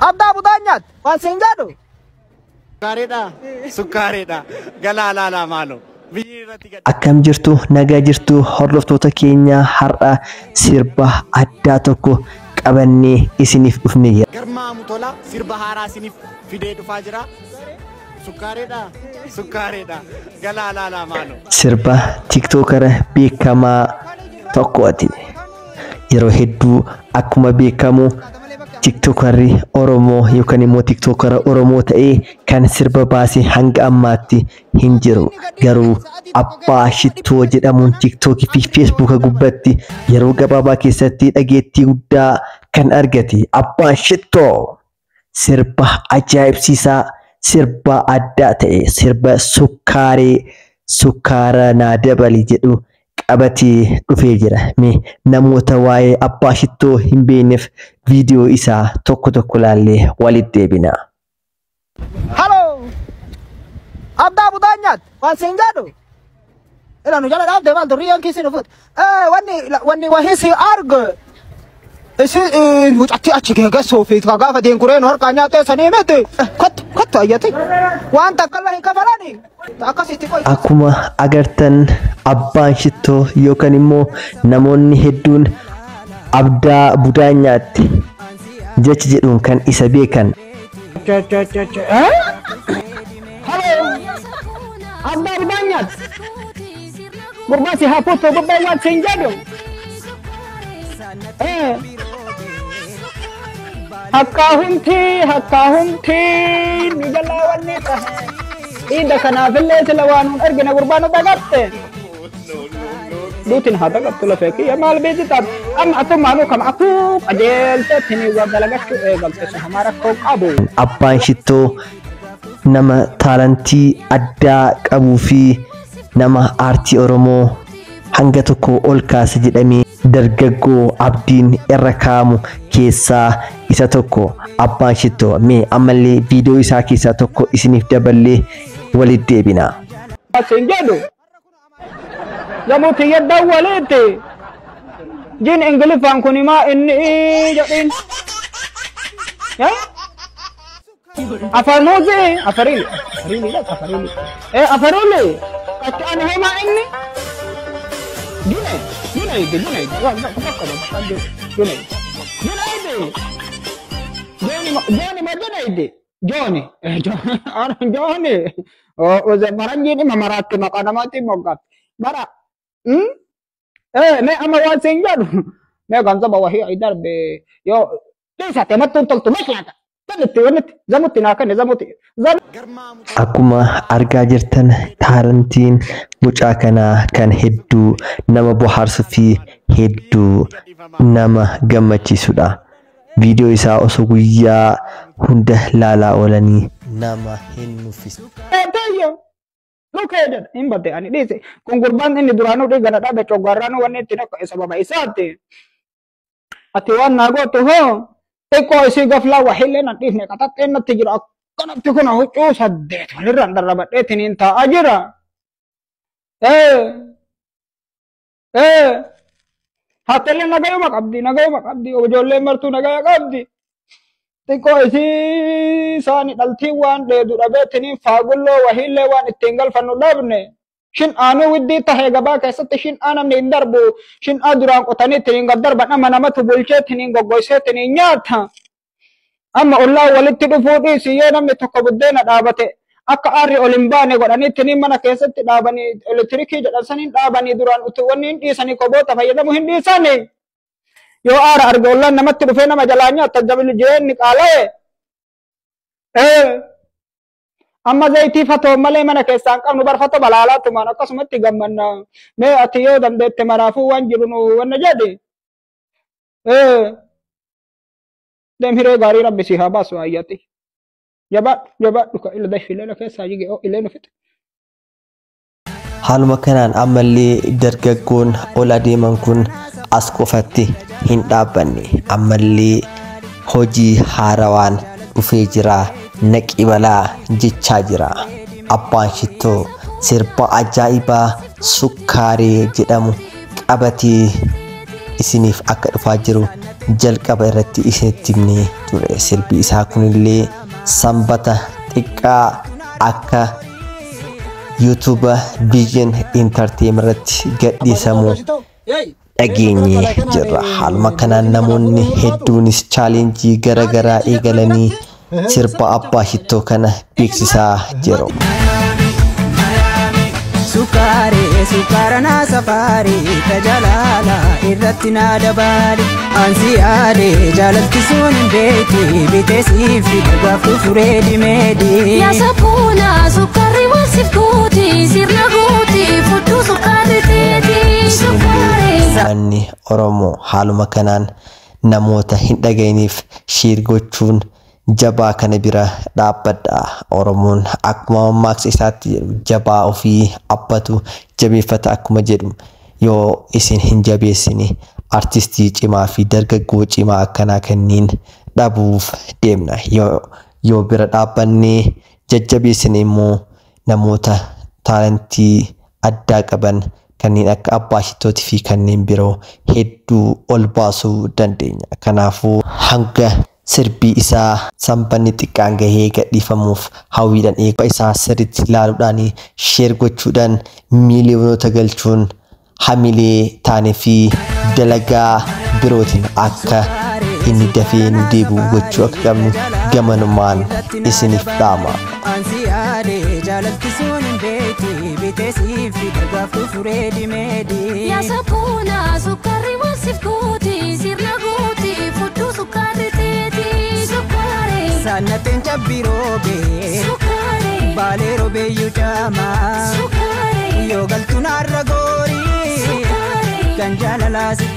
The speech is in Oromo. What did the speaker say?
Abdaa budaa nyaat waan siin jedhu. Sukkaareedha. Sukkaareedha. Galaa laalaa maaloo. Biyyi irratti gad. Akkam jirtu, nagaa jirtu hordoftoota keenya? Har'a sirba addaa tokko qabannee isiniif dhufne jira. Garmaamu Tolaa sirba haaraa isiniif fidee dhufaa jira. Sukkaareedha. Sukkaareedha. Galaa laalaa maaloo. Sirba tiktookara beekamaa tokkooti. Yeroo hedduu akkuma beekamu tiktookarri Oromoo yookaan immoo tiktookara Oromoo ta'ee kan sirba baase hanga ammaatti hin jiru. Garuu Abbaa Shittoo jedhamuun tiktookii fi feesbuuka gubbatti yeroo gabaabaa keessatti dhageettii guddaa kan argate Abbaan Shittoo sirba ajaa'ibsiisaa, sirba addaa ta'e, sirba sukkaaree sukkaara naa dabali jedhu qabatee dhufee jira. Mee namoota waa'ee Abbaa Shittoo hin beekneef viidiyoo isaa tokko tokko ilaallee walitti deebina. Hello! Abdaa budaa nyaat waan siin jedhu. Ila nu jala dhaabde maal durriyyaan kiisii nu fuute. Wanni wahii si arge. Isi mucatti achi geegessuu fi gaafa deenkuree nu harkaa nyaattee sanii miti. Kottu kottu ayyati. Waan takka illee hin kafalani. Akkasitti qoy. Akkuma agartan Abbaan Shittoo yookaan immoo namoonni hedduun Abdaa budaa nyaatte jecha jedhuun kan isa beekan. Hello! Abdaa budaa nyaat. Gurbaa si haa fuutu gubbaa waan siin jedhu. Hakkaahumti hakkaahumti nu jalaa wanni tahe. Iida kanaafillee sila waan hun argine gurbaa nu dagatte. Duutin haa dagattu lafee kiyya maal beezi taate. Amma atummaanuu kama atuu qajeelteettini waa dalagachuu eegalte sun homaa rakkoo qabu. Abbaan Shittoo nama taalantii addaa qabuu fi nama aartii Oromoo hanga tokko ol kaase jedhamee dargaggoo abdiin irra kaa'amu keessaa isa tokko Abbaan Shittoo. Mee ammallee viidiyoo isaa keessaa tokko isiniif daballee walitti deebina. Siin jedhu. Gamoo tiyya dawwaleetti. Jin Ingiliffaan kun himaa inni jedhin. Afanuuzi afariili afariili afariili afariili qachi ani himaa inni. Junaid Junaid Junaid Junaid Junaid Johnny Johnny ma Junaid Johnny Johnny faranjiin ima maraatti maqaa namaatti moggaatti bara mee amma waan siin jedhu mee ganzaba wahii darbe yoo dhiisate mattuun toltu mashlaata tanitti wannitti zamutti naa kenne zamutti. Akkuma argaa jirtan taalantiin mucaa kanaa kan hedduu nama bohaarsuu fi hedduu nama gammachiisudha. Viidiyoo isaa osoo guyyaa hunda laalaa oolanii nama hin nuffisu. Tayyo lukee jedha hin badde ani dhiise kun gurbaan inni duraanuu dhiigana dhabe coggaarraanuu wanni ittiin akka sababa isaatti. Ati waan naa gootu hoo xiqqoo isii gaflaa wahiillee nan dhiifne qaxaxxeen natti jiru akkanatti kun huccuu saddeet walirraan darrabadheetiin taa'aa jira. Haattillee nagayuma qabdi nagayuma qabdi ijoolleen martuu nagaya qabdi. Xiqqoo isii isaani dhaltii waan dheedu dhabeetiin faagulloo wahiillee waan ittiin galfannu dhabne. Shin aanuu widdii tahee gabaa keessatti shin aa namni hin darbu shin aa duraan qotanii ittiin gad darban amma namatu bulchee ittiin goggoysee ittiin nyaata. Amma ollaa walitti dhufuu dhiisi yoo namni tokko buddeena dhaabate akka aarri ol hin baane godhanii ittiin mana keessatti dhaabanii elektirikii jedhan saniin dhaabanii duraan utuu wanni hin dhiisanii koboota fayyadamuu hin dhiisanii. Yoo aara arge ollaan namatti dhufee nama jalaa nyaata jabili jireenyi qaala'e. Amma zayitii fatoo malee mana keessaa hin qabnu bar fatoo balaalaatumaan akkasumatti gammanna. Mee ati yoo dandeette maraafuu waan jiru nu wanna jedhi. Deem hiree gaarii rabbi si haa baasu ayyati. Jabaadhu jabaadhu ka ila dafi leela keessaa jige oo ilee nu fixe. Haaluma kanaan ammallee dargaggoon ol adeeman kun as qofatti hin dhaabbanne, ammallee hojii haarawaan dhufee jira naqi balaa jechaa jira. Abbaan Shittoo sirba ajaa'ibaa sukkaaree jedhamu qabatee isiniif akka dhufaa jiru jalqaba irratti isinitti himnee ture. Sirbi isaa kunillee sanbata xiqqaa akka YouTube Vision Entertainment irratti gadhiisamu dhageenyee jirra. Haaluma kanaan namoonni hedduunis challenge garaagaraa eegalanii sirba Abbaa Shittoo kana beeksisaa jiru. Sukkaaree sukkaara naa safaarii tajaajila irratti naa dabaali. Ansi yaade jaalalti sun hin beekti bitee siif dhagaaf furee dimeedi. Yaa sapuuna sukkaarri maal siif gooti sirna gooti fudduu sukkaarri teeti sukkaaree. Uummanni Oromoo haaluma kanaan namoota hin dhaga'iniif share gochuun jabaa kana bira dhaabbadha. Oromoon akkuma mammaaksa isaatti jedhu jabaa ofii abbatu jabeeffata akkuma jedhu yoo isin hin jabeessine artistii cimaa fi dargaggoo cimaa akkanaa kanneen dhabuuf deemna. Yoo bira dhaabbannee jajjabeessine immoo namoota talent addaa qaban kanneen akka Abbaa Shittootii fi kanneen biroo hedduu ol baasuu dandeenya. Kanaafuu hanga sirbii isaa sanbanni xiqqaan gahee gadhiifamuuf hawwiidhaan eeguu isaa sirriitti ilaaluudhaan share gochuudhaan miiliyoonota galchuun hamilee taanee fi dalagaa birootiin akka inni dafee nu deebi'u gochuu akka qabnu gamanumaan isiniif dhaama. Ansi yaade jaalalti sun hin beekti bitee siif dhagaaf furee dimeedi. Yaa sapuuna sukkaarri maal siif gooti sirna gooti fudduu sukkaarri teeti sukkaaree. Saannateen cabbii roobee Sukkaaree. Baalee roobeeyyuu caamaa Sukkaaree. yoo galtuun har'a goorii Sukkaaree. kan jaalalaa si.